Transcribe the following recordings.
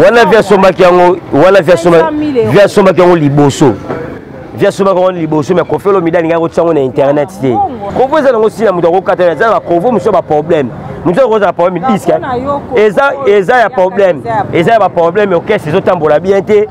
Wana vieux asombaki yango, wana vieux asombaki yango liboso, vieux asombaki yango liboso, mais Koffi Olomide alingaki kotia yango na internet te. Kovo eza nango sina moto akokata, eza na bakovo mosusu ya baproblème, mosusu akozala problème disque eza ya problème, eza ya baproblème, orchestre ezotambola bien te,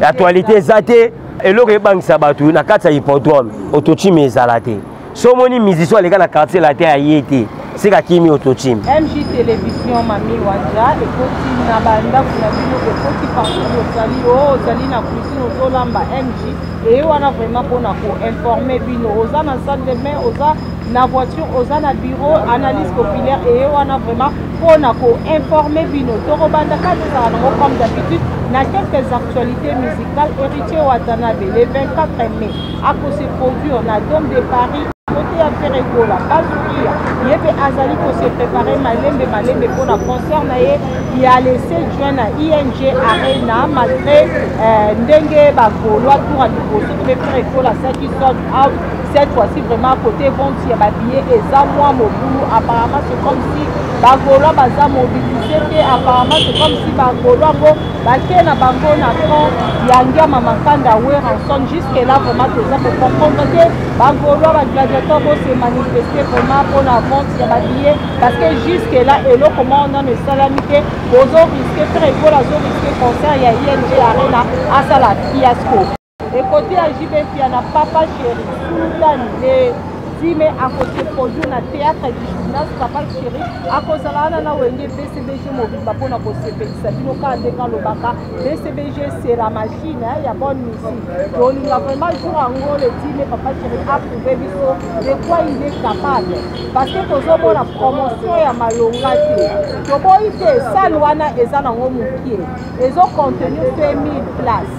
actualité eza te. Eloko ebangisa bato na kati ya hippodrome, autotime ezala te. So omoni musicien aleka na Quartier Latin, aye te, seka kimi autotime. MJ Télévision, Mami Wanja ekoti na bandako na bino, ekoti partout bozali. O ozali na cuisine, ozolamba, MJ eye wana vraiment mpona koinformer bino. Oza na salle de bain, oza na voiture, oza na bureau, analyse populaire eye wana vraiment mpona koinformer bino. Tokobanda kaka, ezala nango comme d'habitude, na quelques actualités musicales. Héritier Watanabe, le 24 mai, akose produire na Dôme de Paris. Côté ya Ferre Gola, Bazuria ye mpe azali kose préparer malembe malembe mpona concert na ye ya le 7 juin na ING Arena, malgré ndenge bagaulois tour ya liboso to mpe Ferre Gola asalaki sold out. Cette fois-ci vraiment, côté vente ya babillet eza mwa mobulu. Apparemment, c'est comme si bagaulois baza mobilisé te. Apparemment, c'est comme si bagaulois yango bake na bango na camp ya Ngiama Makanda Werrason. Jusque là vraiment toza kocomprendre te. Bagaulois, bagladiateur, bose manifester vraiment mpona vente ya babillet, parce que jusque là eloko moko nano esalami te. Bozo risquer, Ferre Gola azorisquer concert ya ING Arena asala fiasco. Ekote ya JB Mpiana, Papa Chéri Sultani, le 10 mai akose produire na Théâtre du Gymnase. Papa Chéri akozala wana na Wenge BCBG mobimba mpona kosepelisa bino. Kaka ndenge alobaka, BCBG, c'est la machine ya bonne musique. Tolinga vraiment jour yango, le 10 mai, Papa Chéri aprouve biso de quoi il est capable, parce que tozomona promotion ya malonga te. Toboyi te, salle wana eza nango mokie, ezocontenir 2000 place,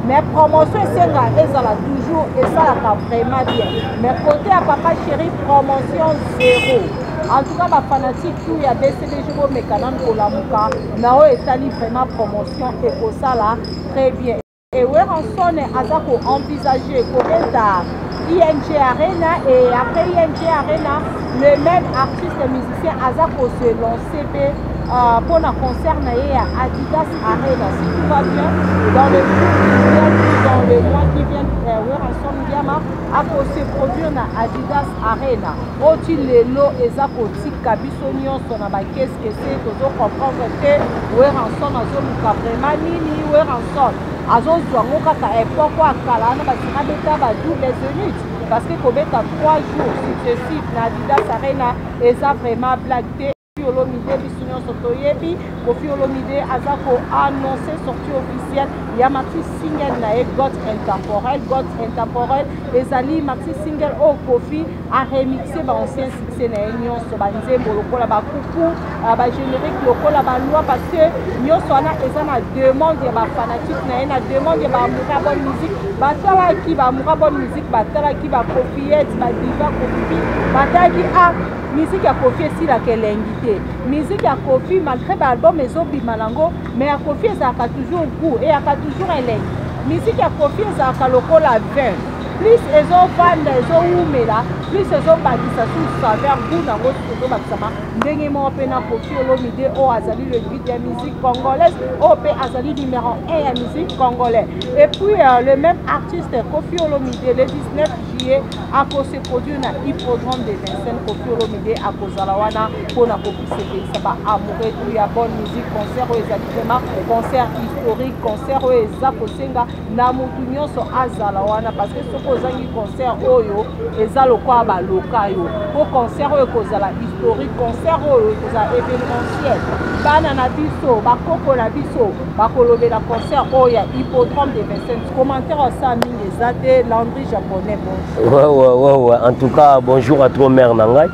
mais promotion esenga ezala toujours, esalaka vraiment bien. Mais côté ya Papa Chéri, promotion zéro. En tout cas, bafanatique tout ya BCBG, bomeka nanu kolamuka na oyo etali vraiment promotion, ekosala très bien. Et Werrason aza koenvisager kobeta ING Arena, et après ING Arena, le même artiste musicien aza kose lancer mpe mpona concert na ye ya Adidas Arena. Si tout va bien, dans le jour qui vient, dans le mois qui vient, Werrason Ngiama akose produire na Adidas Arena. Oti lelo eza kotika biso nyonso na bakeskese, tozocomprendre te Werrason azoluka vraiment nini. Werrason azozwa yango kaka époque oyo akala wana, basika beta badouble zénith, parce que kobeta 3 jours successifs na Adidas Arena eza vraiment blague te. Olomide, biso nyonso toyebi Koffi Olomide aza koannonce sortie officielle ya maxi single na ye God Intemporel. God Intemporel ezali maxi single oyo Koffi aremixe baancien succès na ye nyonso, banzembo lokola bakuku, bagénérique lokola baloi, parce que nyonso wana eza na demande ya bafanatique na ye, na demande ya baamoureux ya bonne musique. Batalaki baamoureux ya bonne musique, batalaki bakofiete, badiva Koffi, batalaki a musique ya Koffi esilaka elengi te. Musique ya Koffi, malgré baalbum ezobima nango, mais ya Koffi ezalaka toujours goût, eyaka toujours elengi. Musique ya Koffi ezalaka lokola vin, plus ezovanda, ezowumela, plus ezobakisa su saveur, goût nango ezobakisama. Ndenge moko mpe na Koffi Olomide oyo azali le guide ya musique congolaise, oyo mpe azali numéro 1 ya musique congolais. Et puis le même artiste Koffi Olomide, le 19 juillet, akose produire na hippodrome de Vincennes. Koffi Olomide akozala wana mpona kokosepelisa baamoureux tout ya bonne musique. Concert oyo ezali vraiment concert historique, concert oyo eza kosenga na motu nyonso azala wana, parce que soki ozangi concert oyo, eza lokola baloka yo, mpo concert oyo ekozala historique, concert oyo ekozala événementiel. Bana na biso, bakoko na biso bakolobela concert oyo ya hippodrome de Vincennes. Commentaire osala mingi eza te. Landry Japonais, bonjour. Ouais. En tout cas, bonjour à trop mère na ngai,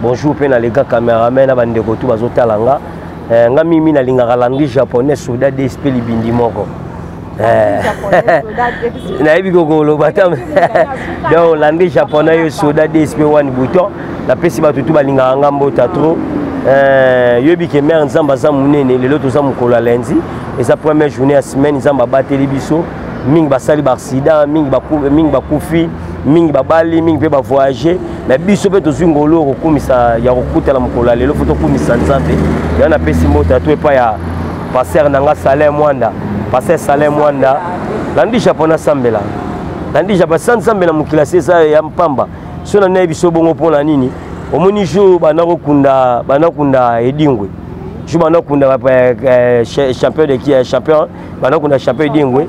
bonjour mpe na lega cameraman na bandeko tu bazotala nga. Nga mimi nalingaka Landry Japonais, soda DSP, libindi moko. Nayebi kokoloba ta. Donc Landry Japonais, yo soda DSP, wani bouton. Napesi bato tu balingaka nga mbota trop. Yoyebi ke mare Nzambe aza monene. Lelo toza mokolo ya lundi, eza première journée ya semaine. Nzambe abateli biso mingi, basali baaccident mingi, mingi bakufi, mingi babali, mingi mpe bavoyage, mais biso mpe tozwi ngolu kokumisa ya kokutana mokolo ya lelo. Fo tokumisa Nzambe. Yango napesi mbota to epai ya Pasteur na nga Salin Mwanda, pasteur Salin Mwanda, Landry Japonais asambela. Landry Japonais sans nzambe na mokili ase eza ya mpamba. So na nayebi so bongo mpo na nini? Omoni jour banda kokunda, banda kokunda Edingwe. Jour banda kokunda champion de qui, champion, banda kokunda champion Edingwe,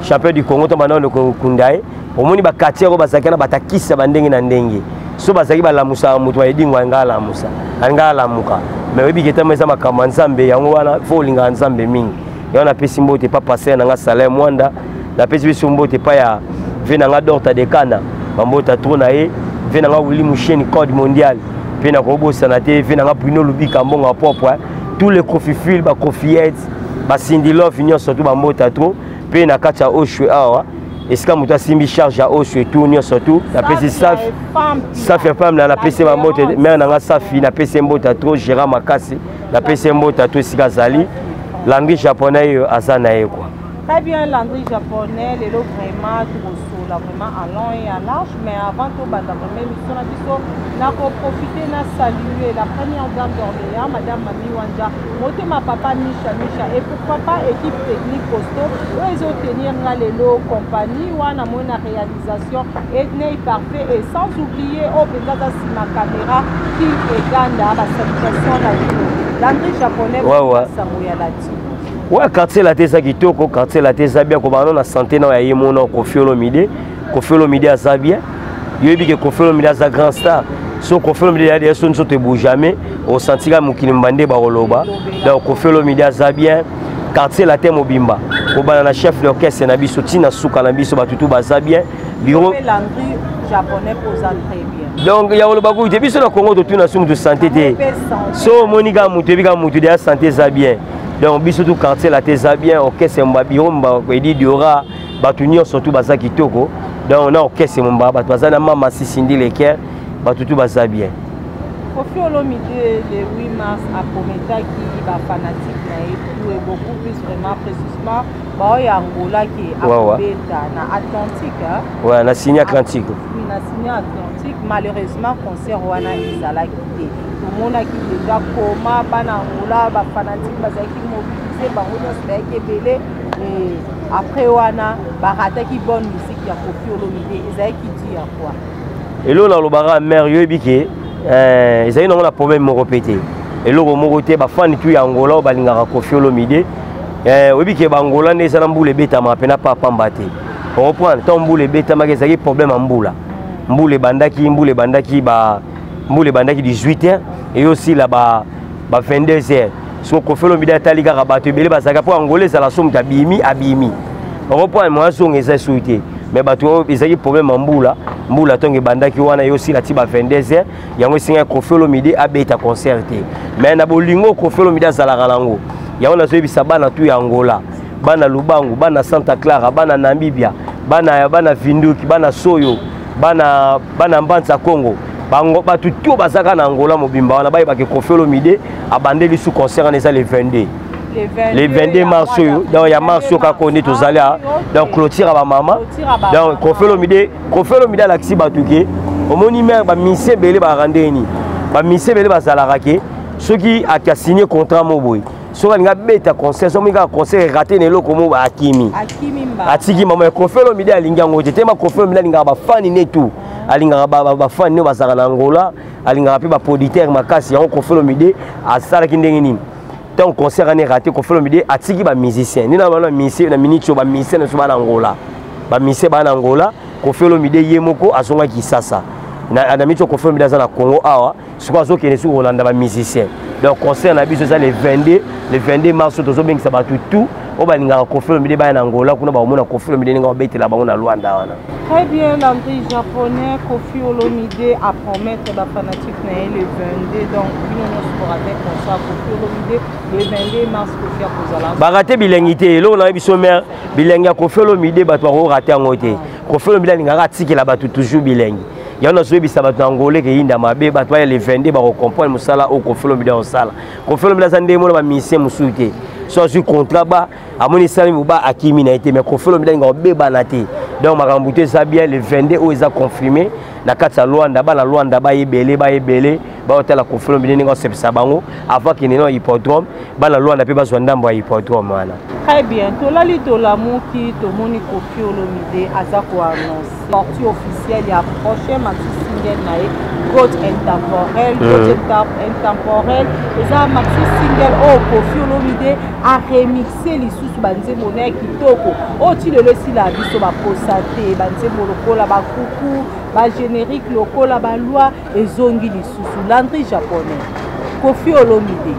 champion du Congo, to banda kokunda ye. Omoni ba quartier oyo bazalaki na batakisa ba ndenge na ndenge. So bazalaki balamusaka moto ya Edingwe anga alamusa, anga alamuka. Mais oyebi ke ntango eza makambo ya Nzambe, yango wana faut olingaka Nzambe mingi. Yango napesi mbote pa pasteur na nga Salin Mwanda, napesi biso mbote pa ya vie na nga Dorta Dekana, bambota trop na ye, vie na nga Willy Musheni code mondial, pe na kobosana te vie na nga Bruno Lubika mbongo ya propre, tous les Koffiphile, ba Koffiettes, ba Cindy Love nyonso tout bambota trop, pe na kati ya Oshwe awa esika moto asimbi charge ya Oshwe tout nyonso tout, napesi Safi, Safi ya Pamela, napesi ba mbote mère na nga Safi, napesi mbote trop Gérard Makasi, napesi mbote trop esika azali. Landry Japonais oyo aza na ye quoi. Très bien, Landry Japonais, lelo vraiment tokosola vraiment en long et en large, mais avant tobanda vraiment émission na biso, nako profiter na saluer la première dame d'Orléans, madame Mami Wanja, motema papa Misha Misha, et pourquoi pas équipe technique costaud oyo ezotenir nga lelo compagnie wana moi na réalisation Edney parfait, et sans oublier oyo mpenza aza nsima caméra King Eganda, ba salutation na bino. Landry Japonais, Ouais, ouais. sango ya latino. Ouais, quartier la eza kitoko, quartier la eza bien, kobanda na santé na ya ye mona Koffi Olomide. Koffi Olomide aza bien. Yo yebi ke Koffi Olomide aza grand star. So Koffi Olomide ya ya so nzoto ebo jamais, osentira mokili mbande ba koloba. Donc Koffi Olomide aza bien. Quartier la te mobimba. Kobanda na chef d'orchestre na biso tina suka na biso batutu baza bien. Bureau Landry Japonais posa très bien. Donc ya koloba kutu te biso na Congo totuna so mutu santé te. So omoni kaka mutu yebi kaka mutu deya santé eza bien. Donc biso tout quartier la te eza bien, orchestre mba bureau mba Edi Diora, bato nyonso tout baza kitoko. Donc na orchestre mba bato baza na mama Sisindi Leker, bato tout baza bien. Koffi Olomide le 8 mars aprometaki ba fanatique na ye tout et beaucoup plus vraiment précisément ba oyo ya Angola ke akobeta na Atlantique, hein? Ouais, na signé Atlantique. Oui, na signé Atlantique. Malheureusement concert wana ezalaki te. Tomonaki déjà koma bana Angola ba fanatique bazalaki mobiliser bango nyonso bayaki ebele, et après wana barataki bonne musique ya Koffi Olomide ezalaki dû ya quoi? Eloko nalobaka mère, yo yebi ke ezali nango na problème moko pe te. Eloko moko te, ba fan tout ya Angola oyo balingaka Koffi Olomide. Oyebi ke ba Angola nde eza na mbula ebetamaka mpe na pamba te. Comprendre, ntango mbula ebetamaka ezalaki problème ya mbula. Mbula ebandaki, mbula ebandaki ba, mbula ebandaki 18 heures, eyosila ba 22 heures. So Koffi Olomide atali kaka bato ebele bazalaka mpo Angola ezala so moto abimi, abimi. Comprendre, mwa zonga eza soki te. Mais bato oyo ezalaki problème ya mbula, mbula ntongo ebandaki wana eyosila ti ba 22 heures, yango esengaki Koffi Olomide abeta concert te. Mais na bolingo Koffi Olomide azalaka nango, yango nazoyebisa bana tu ya Angola, bana Lubangu, bana Santa Clara, bana Namibia, bana Vinduki, bana Soyo, bana Mbanza Congo, bango bato tu bazaka na Angola mobimba wana bayebake Koffi Olomide abandeli su concert wana eza le 22. Le 22 mars oyo, donc ya mars oyo kaka nde tozali awa, donc clôture ya bamama. Donc Koffi Olomide, Koffi Olomide alakisi bato ke omoni mare ba musicien ebele bazalaka ndenge nini, ba musicien ebele bazalaka ke soki aki asigné contrat mo boye, soki alingi abeta concert, soki kaka concert raté na eloko mo akimi, atiki mama ya Koffi Olomide alingi yango te. Tema Koffi Olomide alingaka bafani ne tout, alingaka bafani ne bazalaka na Angola, alingaka mpe baproducteur makasi. Yango Koffi Olomide asalaki ndenge nini? Tant concert ane raté, Koffi Olomide atiki ba musicien nini na ba musicien na minute oyo, ba musicien na biso bana Angola, ba musicien bana Angola. Koffi Olomide ye moko azongaki Kisasa na minute oyo Koffi Olomide aza na Congo awa, sikoyo azokende soki kolanda ba musicien. Donc concert na biso eza le 22, le 22 mars oyo tozobengisa bato tout oyo balingaka Koffi Olomide baya na Angola kuna, bakomona Koffi Olomide ndenge babetela bango na Luanda wana. Très bien, Landry Japonais, Koffi Olomide a promettre ba fanatique na ye le 22, donc bino nyonso borater concert Koffi Olomide le 22 mars, Koffi akozala. Barate bilengi te, eloko na biso mère, bilengi ya Koffi Olomide bato bakorater yango te. Koffi Olomide alingaka atikela bato toujours bilengi. Yango nazoyebisa bato na Angola ke yinda mabe, bato baya le 22 bakocomprendre mosala oyo Koffi Olomide akosala. Koffi Olomide aza ndenge mona ba musicien mosusu te. So azwi contrat ba amoni esali moba akimi na ye te, mais Koffi Olomide alingaka kobebana te. Donc makambo te eza bien le 22 oyo eza confirmé na kati ya Luanda, bana Luanda bayebele, bayebele, Baotala Koffi Olomide ndenge asepesa bango avant kende na hippodrome, bana Luanda mpe bazwa ndambo ya hippodrome wana. Très bien, tolali tolamuki, tomoni Koffi Olomide aza koannonce sortie officielle ya prochain maxi single na ye, Goat Intemporel. Goat Intemporel eza maxi single oyo Koffi Olomide aremixe lisusu banzembo na ye kitoko oyo ti lelo esila biso baposa te. Banzembo lokola bakuku, bagénérique lokola baloi ezongi lisusu. Landry Japonais, Koffi Olomide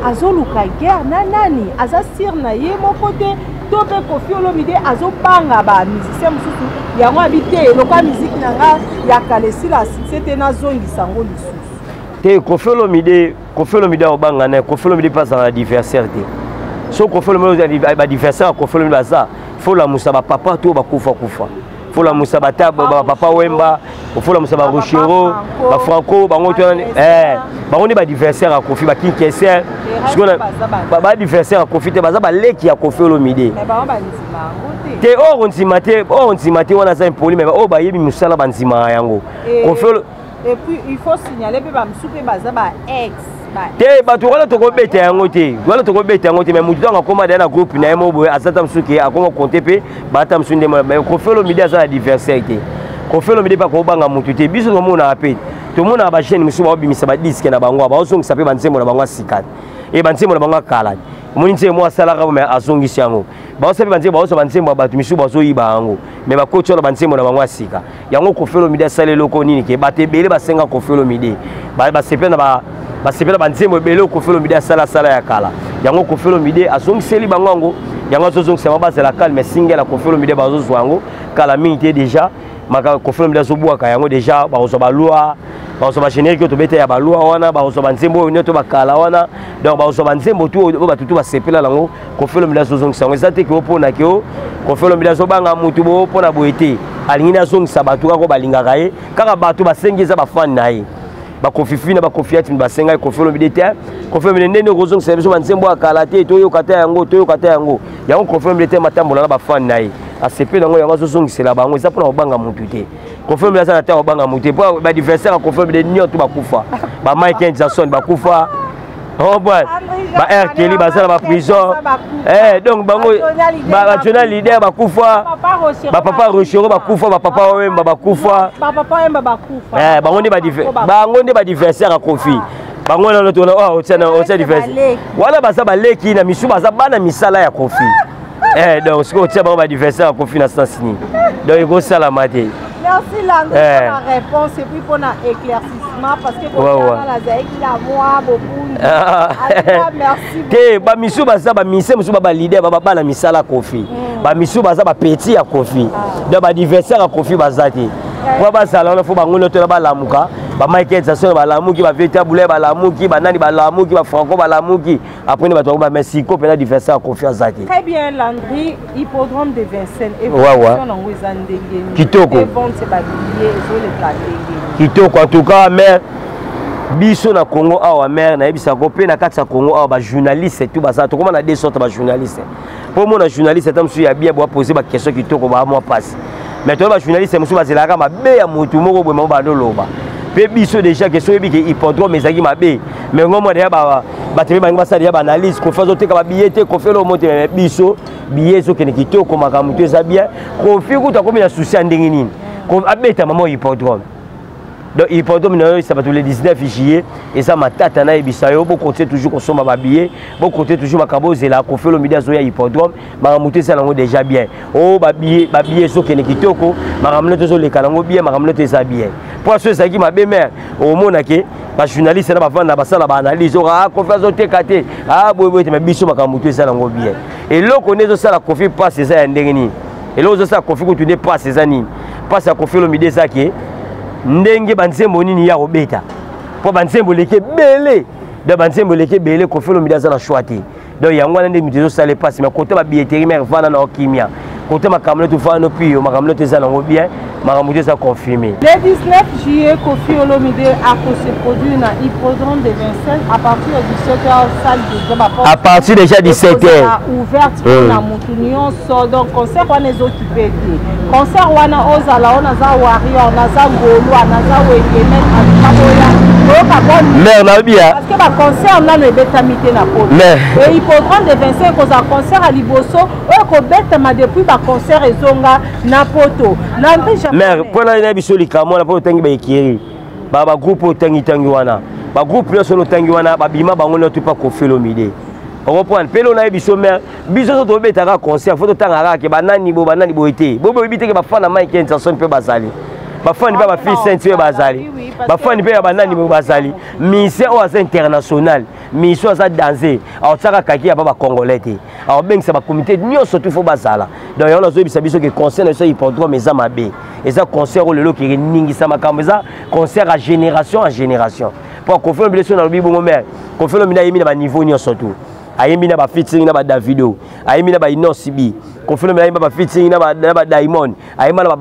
azoluka guerre na nani? Aza sire na ye moko te, to mpe Koffi Olomide azobanga bamusicien mosusu? Yango abi te, lokola miziki na nga ya kala esila succès te, nazongisa yango lisusu. Te, Koffi Olomide, Koffi Olomide akobanga na Koffi Olomide mpe azala na adversaire te. So Koffi Olomide, baadversaire ya Koffi Olomide baza fo lamusa bapapa to bakufa kufa, fo lamusa bata bapapa Wemba, fo lamusa barochero, bafranco, bango to bango nde baadversaire ya Koffi. Bakinkeser sikoyo baadversaire ya Koffi te, baza baleki ya Koffi Olomide te. Oyo kondima te, oyo kondima te, wana aza impoli. Mais oyo bayebi mosala bandimaka yango. Koffi Et puis il faut signaler mpe bamosusu mpe baza ba ex. Te, bato wana tokobeta yango te, wana tokobeta yango te. Mais motu ntango akóma deya na groupe na ye mo boye, aza ta mosusu ke akóma compte mpe bata mosusu nde. Mais Koffi Olomide aza na adversaire te. Koffi Olomide mpe akobanga motu te. Biso tomonaka mpe, tomonaka bajeune mosusu baobimisa badisque na bango, baozongisa mpe banzembo na bango ya sika e banzembo na bango ya kala. Omoni nzembo moko asalaka, me azongisi yango. Baosa mpe banzembo, baozwa banzembo ya bato misusu, bazoyiba yango, me bakoti wana banzembo na bango ya sika. Yango Koffi Olomide asali eloko nini ke bato ebele basenga Koffi Olomide, basepela na basepela banzembo ebele oyo Koffi Olomide asalasala ya kala. Yango Koffi Olomide azongiseli bango yango, yango azozongisa bango, bazala calme. Single ya Koffi Olomide bazozwa yango kala mingi te déjà. Maka Koffi Olomide azobwaka yango déjà, bakozwa baloi, bakozwa bagénérique oyo tobeta ya baloi wana, bakozwa banzembo oyo nyonso bakala wana. Donc bakozwa banzembo tu oyo bato tu basepela nango. Koffi Olomide azozongisa yango. Eza te ke mpona ke o Koffi Olomide azobanga mutu bo mpona boye te. Alingi nde azongisa bato kaka oyo balingaka ye, kaka bato basengi, eza bafani na ye, bakofifi na bakofiati basengai Koffi Olomide te. Koffi Olomide, ndenge okozongisa biso banzembo ya kala te, toyoka te yango, toyoka te yango. Yango Koffi Olomide te matambola na bafani na ye, asepeli yango, yango azozongisela bango. Eza mpona kobanga mutu te. Koffi Olomide aza na te kobanga mutu te, mpo baadversaire ya Koffi Olomide nyonso bakufa. Ba Michael Jackson bakufa, comprendre, ba R Kelly baza na baprison. Donc bango bajona leader bakufa, bapapa Rochero bakufa, bapapa Wemba bakufa. Bango nde baadversaire ya Koffi. Bango nano tona otia adversaire wana, baza baleki na misu, baza bana misala ya Koffi. Donc sikoyo otia bango baadversaire ya Koffi na sens nini? Donc ekosalama te. Merci Landry pour la réponse et puis pour l'éclaircissement, parce que nazalaki na mwa bobungi. Merci. Te, bamisu baza bamise mosusu, ba baleader, ba bana misala Koffi, bamisu baza bapeti ya Koffi. Donc baadversaire ya Koffi baza te. Po bazala wana, fo bango nyonso na balamuka, bamichael Jackson balamuki, baveta boulay balamuki, banani balamuki, bafranco balamuki, après nde bato bango bame. Siko mpena adversaire ya Koffi aza te. Très bien Landry, hippodrome de Vincennes, évolution nango eza ndenge nini? Kitoko. Vente babillet ezoleka ndenge nini? Kitoko en tout cas. Mais biso na Congo awa, mare nayebisako mpe, na kati ya Congo awa bajournaliste tu baza, tokóma na deux sorte bajournaliste. Mpo omona journaliste ata mosusu ya bien, boapose baquestion kitoko, baa mwa mpasi. Mais toyeba bajournaliste mosusu bazelaka mabe ya motu moko boye, mango bandoloba mpe biso déjà ke so oyebi ke hippodrome ezalaki mabe. Mais ngo mwa deya bato mpe balingi basala deya baanalyse: Koffi azoteka babillet te, Koffi elomo te. Mais biso billet ezokende kitoko, makambo to eza bien. Koffi kutu akomi na souci ya ndenge nini abeta mama hippodrome. Donc hippodrome na yo bato le 19 juillet eza matata. Nayebisa yo, bokontinue toujours kosomba babillet, bokontinue toujours makambo. Ozela Koffi Olomide azoya hippodrome, makambo to eza nango déjà bien. O babillet, babillet ezokende kitoko, makambo nde tozoleka nango bien, makambo nde to eza bien. Po so ezalaki mabe, mare omona ke bajournaliste na bavanda basala baanalyse oyo: ah, Koffi azoteka te, ah, boyeboye te. Mais biso makambo to eza nango bien. Eloko nde ezosala Koffi mpasi eza ya ndenge nini? Eloko ezosala Koffi kutu nde mpasi eza nini? Mpasi ya Koffi Olomide eza ke ndenge banzembo nini ya kobeta, mpo banzembo eleki ebele. Donc banzembo eleki ebele, Koffi Olomide aza na choix te. Donc yango wana nde mito ezosala epasi. Mais kota babilletterie, mare vanda na okimia, kota makambo neti ovanda no pio, makambo neti eza nango bien, makambo te eza confirmé. Le 19 juillet, Koffi Olomide a se produire na hippodrome de Vincennes à partir de 17h, salle déjà ba À partir déjà 17h. Ouverte mpona mutu nyonso. Donc concert wana ezokipe te. Concert wana ozala o naza warrior, naza gaulois, naza wengemen, antuka boya. Toyoka bonne mare nayebi ya parce que baconcert nano ebetami te na poto. Mais e hippodrome de 25 ekozala concert ya liboso oyo ekobetama depuis baconcert ezonga na poto. Landry Mare, mpo na biso likambo wana, mpo otangi baekiri, bagroupe oyo otangitangi wana, bagroupe nyonso oyo otangi wana, babima bango nyonso mpa Koffi Olomide. Okomprendre mpe lelo nayebi biso mare, biso so tobetaka concert, fo totanga kaka ke banani boye, banani boye te. Boye boyebi te ke bafan na Mike Johnson mpe bazali, bafani mpe bafille sainte mpe bazali, bafani mpe ya banani boye bazali. Musicien oyo aza international, musicien aza danse, aotiaka kaki ya ba bacongolais te, aobengisa bacomité nyonso tu fo bazala. Donc yango nazoyebisa biso ke concert na biso ya hippodrome eza mabe, eza concert oyo lelo keke ningisa makambo, eza concert ya génération en génération. Mpo Koffi Olomide, so nalobi bongo mare, Koffi Olomide ayembi na baniveau nyonso tu, ayembi na bafeaturing na baDavido, ayembi na baInnoss'B. Koffi Olomide ayemba bafeaturing na baDiamond, ayemba na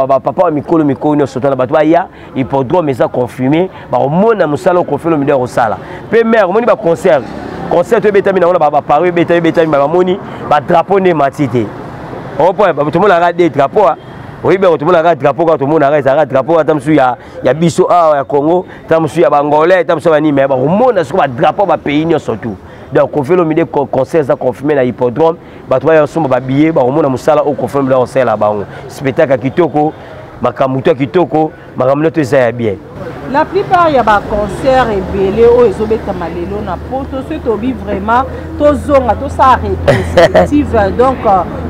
bapapa ya mikolo mikolo nyonso to na bato baya. Hippodrome eza confirmé, bakomona mosala oyo Koffi Olomide akosala. Mpe mare, omoni baconcert, concert to ebetami nango na baParis, ebetami, ebetami, bamoni badrapeau nde emati te. Opo tomonaka de drapeau, oyebi yango, tomonaka drapeau kaka, tomonaka ezalaka drapeau ata mosusu ya biso awa ya Congo, ta mosusu ya Bangolais, ta mosusu ya banini, me bakomona sikoyo badrapeau bapays nyonso tu. Donc Koffi Olomide, concert eza confirmé na hippodrome, bato baya kosomba babillet, bakomona mosala oyo Koffi Olomide akosalela bango, spectacle ya kitoko, makambo to ya kitoko, makambo nyonso eza ya bien. La plupart ya baconcert ebele oyo ezobetama lelo na poto, soki tobi vraiment tozonga tosala rétrospective, donc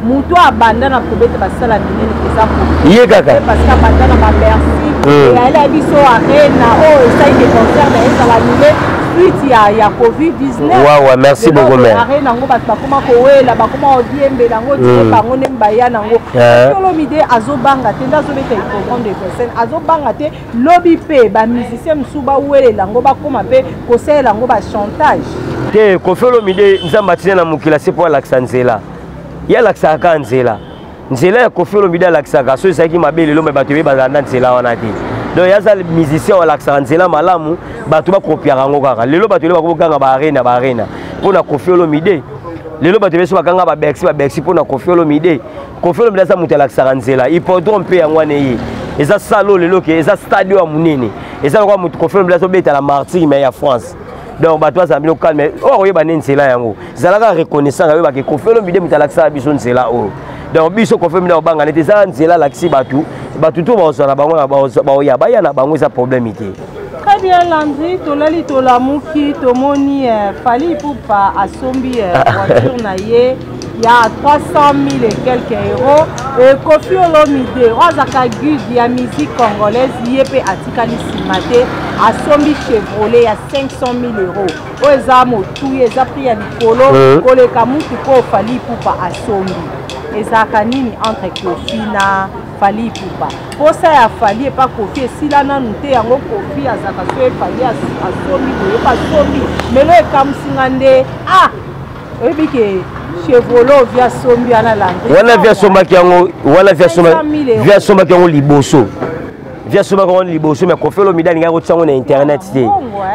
moto abanda na kobeta basala minene eza ye kaka, parce que abanda na baBercy, eyali biso Arena oyo esaliki concert na ye ezala annulé suite ya Covid 19. Ouais, merci beaucoup mère. Arena yango bato bakoma kowela, bakoma kodiembela yango tie bango ndenge baya nango. Olomide azobanga te nde azobeta hippodrome de Vincennes, azobanga te lobi mpe bamusicien mosusu bawelela yango, bakóma mpe kosalela yango bachantage. Te, Koffi Olomide, Nzambe atina na mokili ase mpo alakisa nzela. Ye alakisaka kaka nzela, nzela ya Koffi Olomide alakisaka. So ezalaki mabe lelo, me bato ebe bazala na nzela wana te. Donc ye aza musicien oyo alakisaka nzela malamu, bato bakopiaka yango kaka. Lelo bato lelo bakokanga baArena, baArena mpo na Koffi Olomide. Lelo bato beso bakanga baBercy, baBercy mpo na Koffi Olomide. Koffi Olomide aza moto alakisaka nzela. Hippodrome mpe yango wana ye eza salle oyo lelo ke eza stade oyo ya monene, eza lokola moto Koffi Olomide azobeta na Martyrs mais ya France. Donc bato bazala bino calme, oyo akoyeba nde nzela yango, ezalaka reconnaissant, ayebake Koffi Olomide moto alakisaka biso nzela oyo. Donc biso Koffi Olomide akobanga nete eza nzela alakisi bato, bato to bazwa na bango, baoya baya na bango, eza problème te. Très bien Landry, tolali tolamuki, tomoni Fally Ipupa asombi voiture na ye ya 300 000 et quelques euros. Et Koffi Olomide oyo azalaka guide ya musique congolaise, ye mpe atikali nsima te, asombi Chevrolet ya 500 000 euros, oyo eza motuya, eza prix ya likolo koleka mutuka oyo Fally Ipupa asombi. Ezalaka nini entre Koffi na Fally Ipupa? Posa ya Fally epa Koffi esila nanu te, yango Koffi azalaka so ye Fally asombi boye, asombi melo ekamusinga nde. Ah, oyebi ke Chevrolet ovi asombi wana, Landry? Wana vi asombaki yango, wana vi asombaki yango liboso, vi asombaki yango liboso, mais Koffi Olomide alingaki kotia yango na internet te.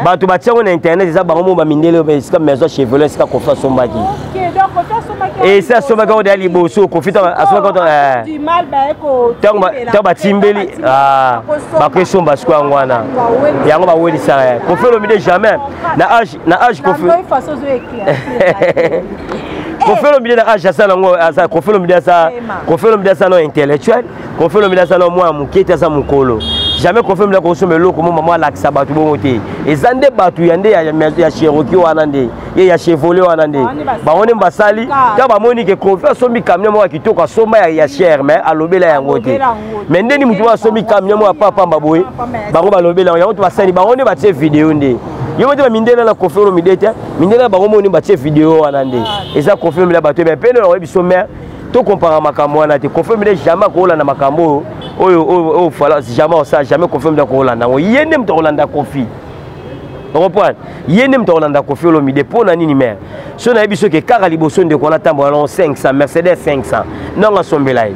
Bato batia yango na internet eza bango mo bamindele, esika maison Chevrolet, esika Koffi asombaki, esi asombaki yango deya liboso. Koffi asombaki ntango batimbeli, bakosomba siko yango wana, yango bawelisaka. Koffi Olomide jamais na âge Koffi Olomide, na âge aza nango, aza Koffi Olomide, aza Koffi Olomide, aza no intellectuel. Koffi Olomide aza no mwana moke te, aza mokolo. Jamais Koffi Olomide akosomba eloko mo mama alakisa bato bongo te. Eza nde bato ya nde ya Cherokee wana, nde ye ya Chevrolet wana, nde bango nde basali. Ntango bamoni ke Koffi asombi camion moko ya kitoko, asomba ya cher, mais alobela yango te. Mais ndeni motu moko asombi camion moko ya papamba boye, bango balobela yango, yango to basali, bango nde batie video nde yo mo te. Bamindele na Koffi Olomide te, mindele na bango moni batie video wana nde eza Koffi Olomide. Bato ebe mpe oyebi biso mare, tokompara makambo wana te. Koffi Olomide jamais akolanda makambo oyo oyo oyo Fally, jamais osala, jamais Koffi Olomide akolanda yango. Ye nde moto akolanda Koffi, ocomprendre? Ye nde moto akolanda Koffi Olomide. Mpo na nini mare? So nayebi soki kaka liboso ndeko wana tambola nango 500, Mercedes 500 ndongo asombela ye,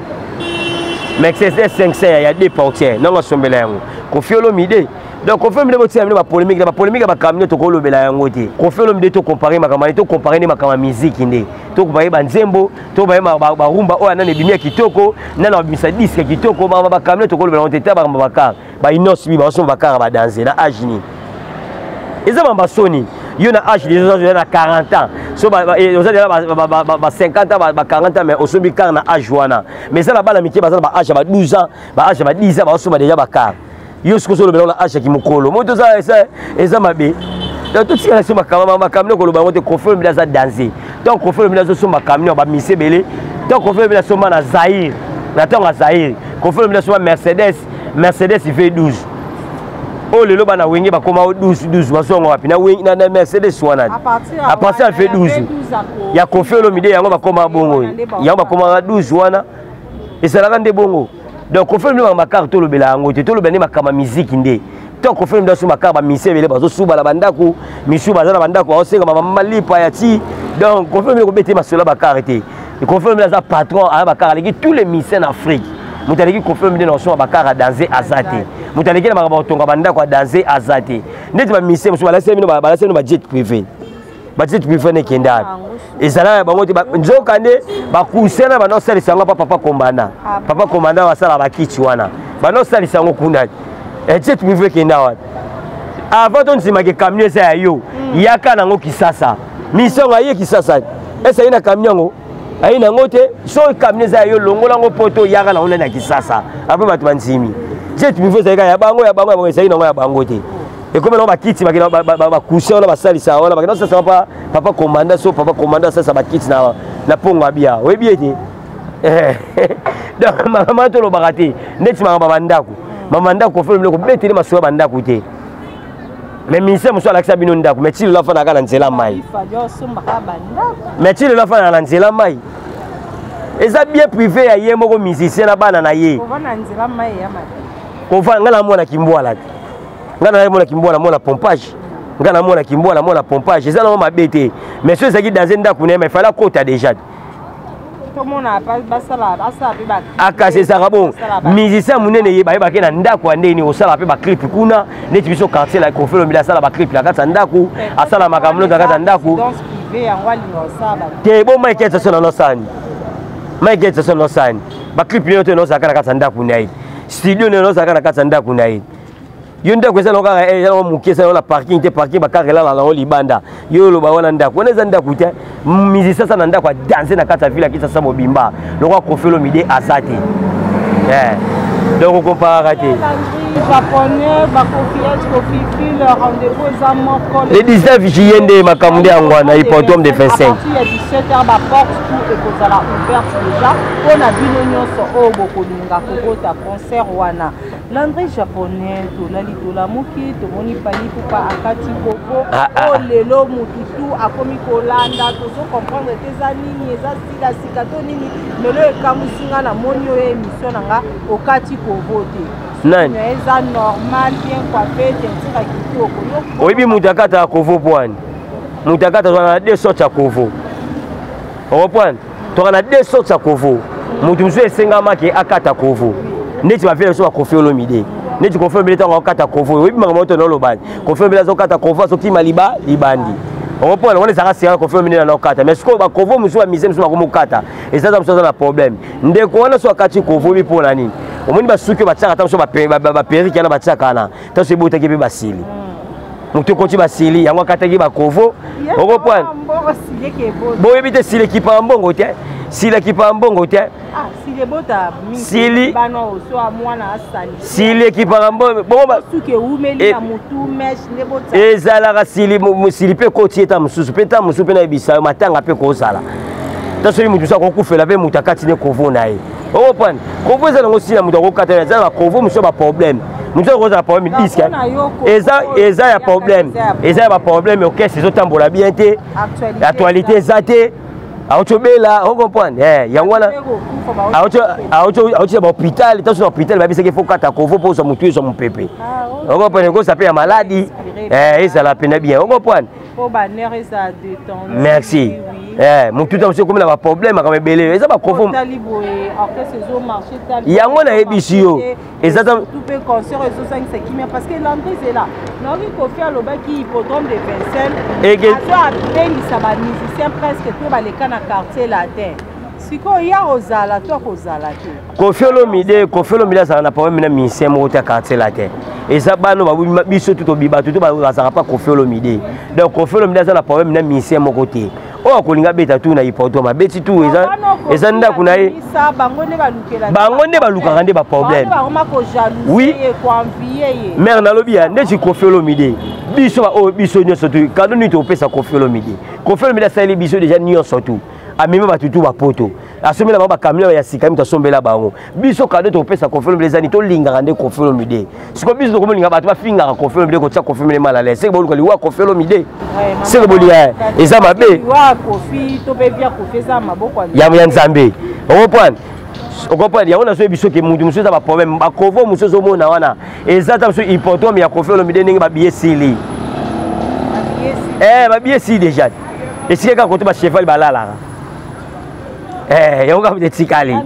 Mercedes 500 ya deux portière ndongo asombela yango Koffi Olomide. Donc Koffi Olomide, botia bino bapolémique na bapolémique ya bacamion, tokolobela yango te. Koffi Olomide, tocompare makambo ane, tocompare nde makambo ya miziki, nde tocompare banzembo, tocompare barumba oyo nani ebimi ya kitoko, nani abimisa disque ya kitoko. Makambo bacamion tokolobela yango te. Ta makambo bacar, baInnoss'B baosomba bacar, badanse na âge nini? Eza mamba soni. Yo na âge déjà oza na 40 ans. So ba oza déjà ba 50 ans, ba 40 ans, mais osombi car na âge wana. Mais eza na bana mike baza na ba âge ya ba 12 ans, ba âge ya ba 10 ans, baosomba déjà ba car. Yo sikoyo ozolobela na âge ya kimokolo. Moto oza eza mabe. Donc totikala so makambo makambo koloba yango te. Koffi Olomide aza danger. Donc Koffi Olomide azosomba camion, bamise ebele. Donc Koffi Olomide asomba na Zaire, na ntango ya Zaire Koffi Olomide asomba Mercedes V12 oyo lelo bana Wenge bakoma o 12 12, bazonga wapi na Mercedes wana? À partir ya V12 ya Koffi Olomide, yango bakoma bongo, yango bakomaka 12 wana, ezalaka nde bongo. Donc Koffi Olomide, makambo tolobela yango te, tolobela nde makambo ya miziki nde. To Koffi Olomide asomba kaka, bamise ebele bazosuba na bandako, misu baza na bandako, baosenga bamama malipa ya ti. Donc Koffi Olomide kobete masolo ya bacar te. Koffi Olomide aza patron, aya bacar, aleki tous les musiciens na Afrique. Moto aleki Koffi Olomide na kosomba bacar ya danger aza te. Moto aleki na makambo kotonga bandako ya danger aza te. Neti bamusicien mosusu balasi bino, balasi bino bajet privé, bajet privé na ekenda wapi? Ezalaka ya bango te. Nzoka nde bacoussin na banda osalisa yango pa papa kombanda. Papa kombanda basala bakiti wana, banda osalisa yango kuna. Jet privé ekenda wapi? Avant tondimaka camion eza ya yo, yaka nango Kisasa. Mission aye Kisasa, ese aye na camion yango, aye nango te. So camion eza ya yo, longola yango poto, yaka nango nani ya Kisasa. Apres bato bandimi jet privé ezalika ya bango, ya bango, ya bango, ezalaki nango ya bango te. Ekomi nango bakiti, bacoussin wana basalisa wana, bakenda osalisa pa papa commanda. So papa commanda asalisa bakiti na pongo abia, oyebi ete. Donc makambo tolobaka te neti makambo ya bandako, mama ndako. Koffi Olomide kobeteli masolo ya bandako te, mais ministère mosusu alakisa bino ndako, mais ti lelo afandaka na nzela mai, mais ti lelo afandaka na nzela mai. Eza bien privé ya ye moko musicien na bana na ye. Kovanda, ngai namona kimbwala te, ngai namona kimbwala, mona pompage, ngai namona kimbwala, mona pompage, eza nango mabe te. Mais so ezalaki dans ndako na ye, mais fallait akota déjà. Akasi ezalaka bon, musicien monene ye bayebaki na ndako ya ndeni, osala mpe baclip kuna neti biso quartier la. Koffi Olomide asala baclip na kati ya ndako, asala makambo nyonso na kati ya ndako te. Bo Mike Jackson nanosani, Mike Jackson nosani baclip nyonso te, nozalaka na kati ya ndako na ye, studio nde nozalaka na kati ya ndako na ye. Yo ndako eza nango kaka, eza nango moke, eza nango na parking te, parking bacar elala nango libanda. Yo oloba wana ndako wana eza ndako te. Musicien aza na ndako adanse na kati ya ville ya Kinshasa mobimba lokola Koffi Olomide aza te. Donc okomparaka te. Japonais bakofi Koffi, rendez-vous eza moko. Le 19 juillet nde makambo nde yango wana, hippodrome de 25. À partir ya 17 heures, baporte tout ekozala ouverte déjà mpona bino nyonso oyo bokolinga kokota concert wana. Landry Japonais, tolali tolamuki, tomoni Fally Ipupa akati koko. Oyo lelo mutu tu akomi kolanda, tozocomprendre te eza nini, eza sila sika to nini. Lelo ekamwisi nga, namoni oyo émission na nga, okati kovo te. Nani? Eza normal, bien coiffé, teinture ya kitoko. Oyebi moto akataka kovo pwani? Moto akata, toka na deux sortes ya kovo, oreprendre, toka na deux sortes ya kovo. Moto mosusu esengamaki akata kovo neti bavele so baKoffi Olomide, neti Koffi Olomide ntango akata kovo, oyebi makambo oyo tonolobani. Koffi Olomide azokata kovo, azokima liba libandi, oreprendre, wana ezalaka sika Koffi Olomide na okata. Mais sikoyo bakovo mosusu, bamise mosusu bakomokata, eza ta mosusu aza na problème. Ndeko wana so akati kovo, oyebi mpo na nini? Omoni basuki oyo batiaka, ta mosusu baperruque wana batiaka wana, ta mosusu ebotaki mpe basili, moto ekoti basili, yango akataki bakovo, okoprendre. Boyebi te, sili ekipaka mbongo te, sili ekipaka mbongo te. Sili sili ekipaka mbongo ezalaka sili, sili mpe ekoti ye ta mosusu mpe ta mosusu mpe nayebisa yo, matanga mpe kozala ta soki moto mosusu akokufela mpe moto akati ne kovo na ye, okoprendre. Kovo eza nango sila, moto akokata, eza na bakovo mosusu ya baproblème, mosusu akozala problème disque eza ya problème, eza ya baproblème, orchestre ezotambola bien te, actualité eza te, auti obela, ocomprendre, yango wana auti na bahôpital, taso na hôpital babisaki fo kata kovo mpo ozwa motu, ezwa mopepe, ocomprendre, ekoza mpe ya maladi, ezala pena bien, ocomprendre. Merci. Motu ta mosu ekomi na baproblème, makambo ebele, eza bakovo yango nayebisi yo. Eza mpe concert ezosangisa kimia, parce que Landry Zela, naoki Koffi alobaki hippodrome de Vincennes, azo abengisa bamusicien presque to baleka na Quartier Latin. Sikoyo ya kozala to akozala te? Koffi Olomide, Koffi Olomide azala na problème na musicien moko te ya Quartier Latin. Eza bano babima biso tu tobiba tu to bazalaka pa Koffi Olomide. Donc Koffi Olomide aza na problème na musicien moko te. Oyo akolinga beta tu na hippodrome abeti tu, eza ndako na ye. Bango nde balukaka nde baproblème. Oui, mare nalobi ya ndeti Koffi Olomide, biso baoyo biso nyonso tu kado nini topesa Koffi Olomide? Koffi Olomide asaleli biso deja nyonso tu, amemi bato tu bapoto, asombela bango bakamio ya sika, mito asombela bango. Biso kado topesa Koffi Olomide ezani tolingaka nde Koffi Olomide. Sikoyo biso tokomolinga bato bafingaka Koffi Olomide, kotia Koffi Olomide mal à l'aise, seke boluka liwa Koffi Olomide, seke bolinga eza mabe ya Nzambe. Okoprendre, okoprendre yango. Nazoyebi biso ke mutu mosusu eza baproblème, bakovo mosusu ozomona wana eza ta mosusu hippodrome ya Koffi Olomide, ndenge babiye esili, babiye esili déjà, esika kaka kote bacheval balalaka, yango kaka etikali.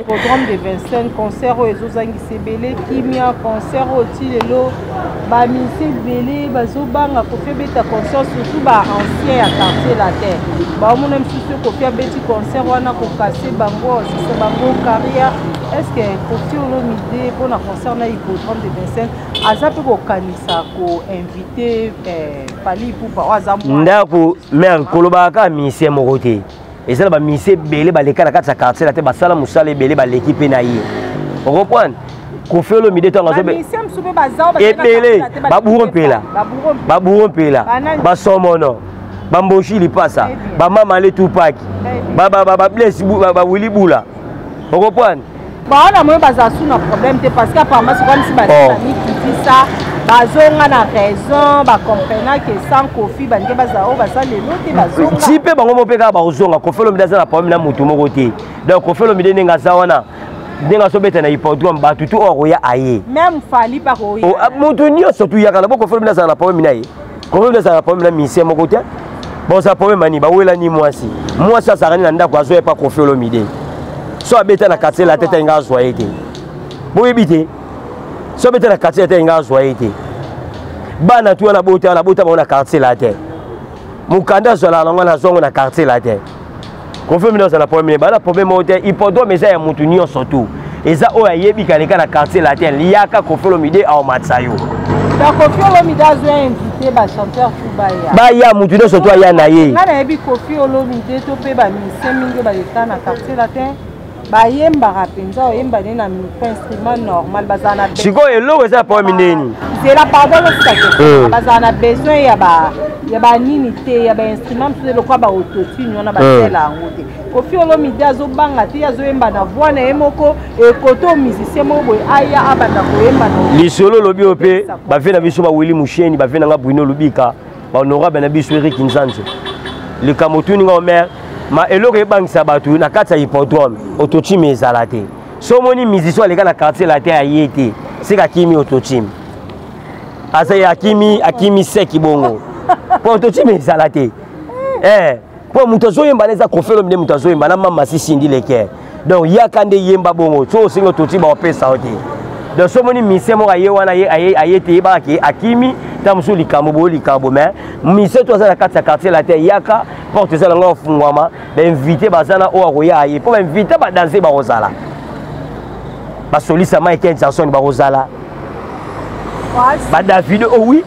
Programme de 25 concert oyo ezozangisa ebele kimia, concert oyo ti lelo bamusiciens ebele bazobanga Koffi abeta concert, surtout baancien ya Quartier Latin. Baomona misusu Koffi abeti concert wana kokase bango, osisa bango carrière. Est ce que Koffi Olomide mpona concert na hippodrome de 25 aza mpe kokanisa koinvite Fally Ipupa oyo aza ndako? Mare, kolobaka kaka musicien moko te. Eza na bamusiciens ebele baleka na kati ya Quartier Latin, basala mosala ebele, baleki mpe na ye. Okomprendre, Koffi Olomide ntango ebele, baburo mpela, baburo mpela, basomono, bamboshi lipasa, bamama le Tupac, bablesi, bawili bula, okomprendre. Bawana moyo bazala su na problème te, parce que apparemment sokamisi bazamikitisa, bazonga na raison, bacomprena ke sans Koffi bandenge bazala oyo baza lelo te, bazonga. Ti mpe bango mo mpe kaka bakozonga. Koffi Olomide aza na problème na motu moko te. Donc Koffi Olomide ndenge aza wana, ndenge azobeta na hippodrome, bato tu oyo akoya aye. Même Fally bakoya. Motu nyonso tuyaka na bo. Koffi Olomide azala na problème na ye, Koffi Olomide azala na problème na musicien moko te. Bozala problème ani bawelani mwasi, mwasi azalaka nini na ndako, azoya epa Koffi Olomide. So abeta na Quartier Latin te, nga azwa ye te. Boyebi te, so abeta na Quartier Latin, nga azwa ye te. Bana tu wana bota wana, bota bango na Quartier Latin. Mokanda azwalaka nango, nazwa yango na Quartier Latin. Koffi Olomide azala problème, bana problème oyo te. Hippodrome eza ya motu nyonso tu, eza oyo ayebi kaleka na Quartier Latin, liaka Koffi Olomide aomatisa yo. Donc Koffi Olomide azwa invité bachanteur tu baya. Baya, motu nyonso to aya na ye. Ngai nayebi Koffi Olomide to mpe bamusiciens mingi oyo baleka na Quartier Latin bayembaka mpenza, oyemba nde na micro, instrument normal, bazala na Sikoyo eloko eza problème ndeni? Zela, pardon, losika te. Bazala na besoin ya banini te, ya bainstrument mosusu elokwa ba autotune wana, basala yango te. Koffi Olomide azobanga te, azoyemba na voix na ye moko. Ekoto musicien moko boye aya abanda koyemba na Lisolo olobi oyo mpe bave na biso bawili musheni, bave na nga Bruno Lubika, bahonorable na biso Erik Nzanzo. Likambo otuni nga, omer ma eloko ebangisa bato na kati ya hippodrome, autotune ezala te. So omoni musicien aleka na Quartier Latin aye te, seka akimi autotune, aza akimi, akimi seki bongo mpo autotune ezala te. Mpo moto azoyemba na eza Koffi Olomide, moto azoyemba na mama Sisindi Leker. Donc yaka nde yemba bongo. So osengi autotune, baopesa yo te. Donc so omoni musicien moko aye wana aye te, yebaka ke akimi ntango mosusu likambo boyo, likambo. Mais musicien to aza na kati ya Quartier Latin, yaka, porte eza nango afungwama. Bainvité baza na oyo akoya aye, mpo bainvité badanse bakozala, basolisa Michael Jackson bakozala, badavido. Oh oui,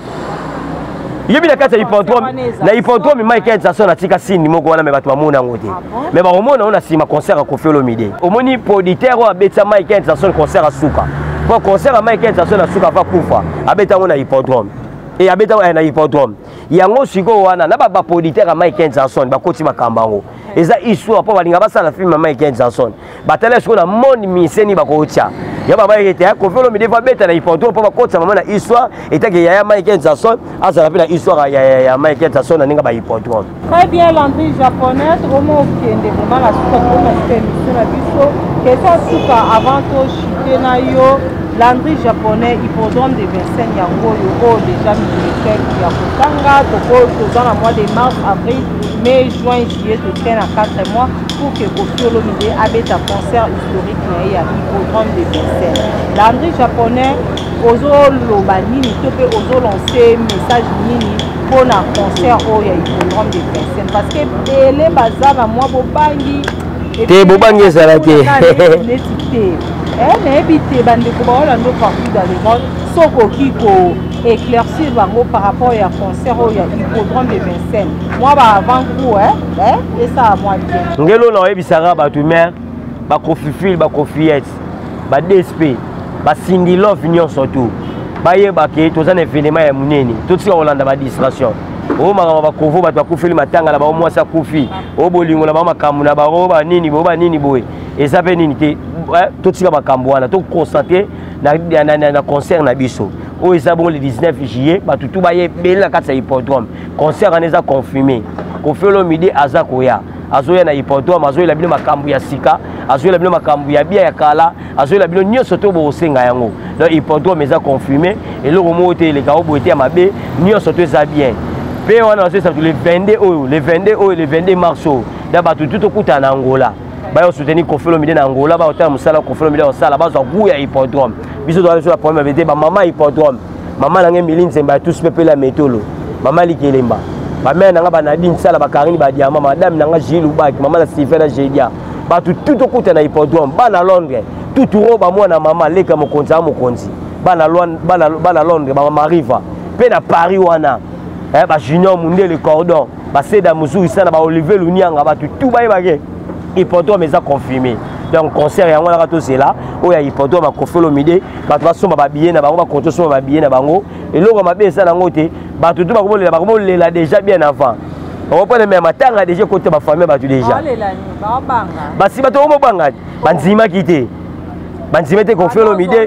yebi na kati ya hippodrome, na hippodrome Michael Jackson atika sini moko wana, me bato bamona yango te, me bakomona yango na nsima concert ya Koffi Olomide. Omoni producteur oyo abetisa Michael Jackson concert asuka, mpo concert ya Michael Jackson asuka ava kufa, abeta yango na hippodrome e abeta yango na hippodrome yango. Sikoyo wana na baproducteur ya Michael Jackson bakoti makambo yango, eza histoire mpo balinga basala film ya Michael Jackson. Batala sikoyo na monde miseni bakotia ya babayeke te. Koffi Olomide fo abeta na hippodrome mpo bakotisa mama na histoire etake yaya Michael Jackson azala mpe na histoire ya Michael Jackson na ndenge bahippodrome. Très bien, Landry Japonais, tokomi okende vraiment na suka, tokoma suka émission na biso. Question suka avant tochite na yo, Landry Japonais: hippodrome de Vincennes yango oyo, oyo déjà mikolo ya kotanga, toza na mois de mars, avril, mai, juin, juillet, totie na 4 mois pour que Koffi Olomide abeta concert historique na ye ya hippodrome de Vincennes. Landry Japonais, ozoloba nini to mpe ozolance message nini mpona concert oyo ya hippodrome de Vincennes? Parce que ebele baza na mwa bobangi. Te, bobangi ezala te. Neti te, nayebi te, bandeko baolanda partout dans le monde. Soki okoki ko éclaircir bango par rapport ya concert oyo ya hippodrome de Vincennes, mwa ba avant goût, eh, esala mwa bien. Ngelo na oyebisaka bato mare, bakofifile, bakofiyete, badsp, basindi love nyonso tu bayeba ke toza na événement ya monene. Totika kolanda badistraction oyo makambo bakovo, bato bakufeli matanga na bango, mwasi akufi, oyo bolingo na bango, makambo na bango banini boye, banini boye, eza mpe nini te. Totika makambo wana, toconcentre na concert na biso oyo eza bongo le 19 juillet. Bato tu baye ebele na kati ya hippodrome. Concert wana eza confirmé. Koffi Olomide aza koya, azoya na hippodrome, azoyela bino makambo ya sika, azoyela bino makambo ya bia ya kala, azoyela bino nyonso to bokosenga yango. Donc hippodrome eza confirmé, eloko moko te eleka o boye te ya mabe, nyonso to eza bien. Mpe wana bazoyesa bato le 22 oyo, le 22 oyo, le 22 mars oyo, da bato tu tokutana na Angola, baya soutenir Koffi Olomide na Angola, baotala mosala Koffi Olomide osala, bazwa goût ya hippodrome. Biso toza biso na problème te. Bamama hippodrome, mama na ngai Mili Nzemba ya tous, pepele ya metolo, mama Likelemba, bamere na nga banadine Sala, bakarini, badiama, madame na nga Gilles Lubaki, mama na Stephen na Jedia, bato tu tokuta na hippodrome. Bana Londres tuturo, bamwana mama leka mokonzi a mokonzi, bana Londres, bamama Riva mpe na Paris wana, bajunior Mundele Cordon, baseda Mozuri sana, baolivier Lunianga, bato tu bayebake hippodrome eza confirmé. Donc concert yango wana tozela oyo ya hippodrome ya Koffi Olomide. Bato basomba babillet na bango, bakonti osomba babillet na bango. Eloko mabe eza nango te. Bato tu bakomolela, bakomolela déjà bien avant. Okopona me matanga déjà ekota bafamille, bato déjà basi, bato okomobanga, bandimaki te, bandima te Koffi Olomide,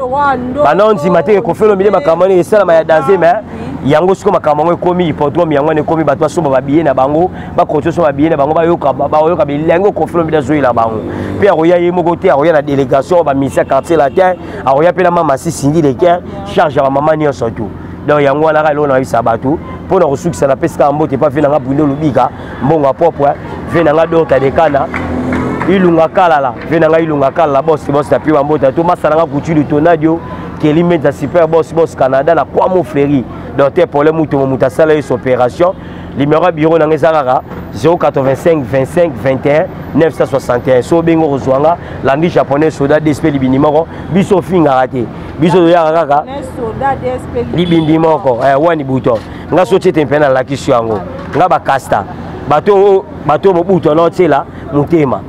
bana ondima te Koffi Olomide, makambo wana esalama ya danger. Mais yango sikoyo makambo yango ekomi hippodrome, yango wana ekomi. Bato basomba babillet na bango, bakonti osomba babillet na bango, bayoka, bayoka bilenge Koffi Olomide azoyela bango. Mpe akoya ye moko te, akoya na délégation bamisia Quartier Latin, akoya mpe na mama Sisindi Lequin, charge ya bamama nyonso tu. Donc yango wana kaka eloko na bayebisa bato mpo na kosukisa. Napesi kaka mbote epa ve nanga Bwindo Lubika, mbongo ya propre, ve nanga Dorta Dekana Ilunga Kalala, ve nanga Ilunga Kalala, boss boss, napi bambote to masala nga Kutulu Tonadio Keli Mbenza, super boss boss Canada na Kwamo Fleri, docteur Paulin Mutomo, moto asala ye opération. Numéro ya bureau nanga eza kaka 085 25 21 961. So obengi, okozwanga Landi Japonais, soda DSP libindi moko. Biso ofingaka te, biso toyaka kaka libindi moko, wani bouton. Nga so tie te mpe nalakisi yango nga bakasta bato, bato mobutu ana otiela motema.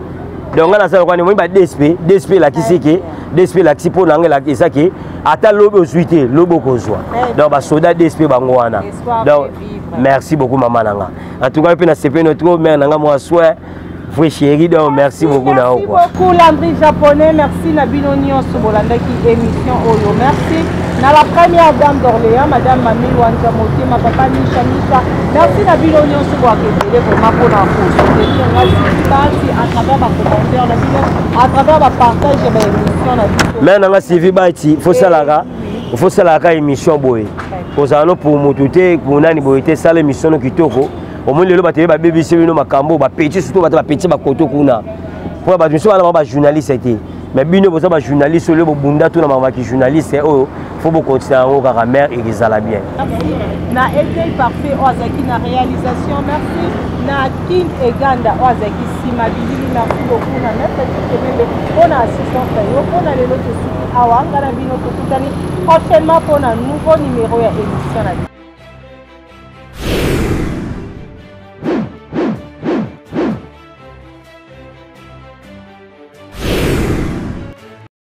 Donc nga nasala kwani moi ba DSP, DSP elakisi ke DSP elakisi mpo na nga eza ke ata lobi ozwi te, lobi okozwa. Donc basoda DSP bango wana. Donc merci beaucoup, mama na nga. En tout cas mpe nasepeli trop, mare na nga mwa soin, vrai chéri. Donc merci beaucoup na Merci beaucoup, Landry Japonais. Merci na bino nyonso bolandaki émission oyo. Merci na la première dame d'Orléans, madame Mami Wanja Motema, papa Misha Misha. Merci na bino nyonso boakebele vraiment mpona kosoutenir nga basi à travers bacommentaire na bino, à travers bapartage ya baémission na biso. Mais nanga Sylvie Bati, faut salaka émission boye, kozala no pour motu te, pour nani boye te. Sala émission no kitoko. Omoni lelo bato babebisi bino makambo, bapeti, surtout bato bapeti bakoto kuna, mpo bato misusu wana bango bajournaliste te. Mais bino boza bajournaliste oyo bobunda to na makambo ya kijournaliste oyo, faut bokontinue yango kaka, mare ekozala bien. Merci na Etei Parfait oyo azalaki na réalisation. Merci na Kin Eganda oyo azalaki nsima bilili. Merci beaucoup na maître Tikemembe mpona assistance na yo. Mpona lelo tosuki awa. Nga na bino tokutani prochainement mpona nouveau numéro ya émission na biso.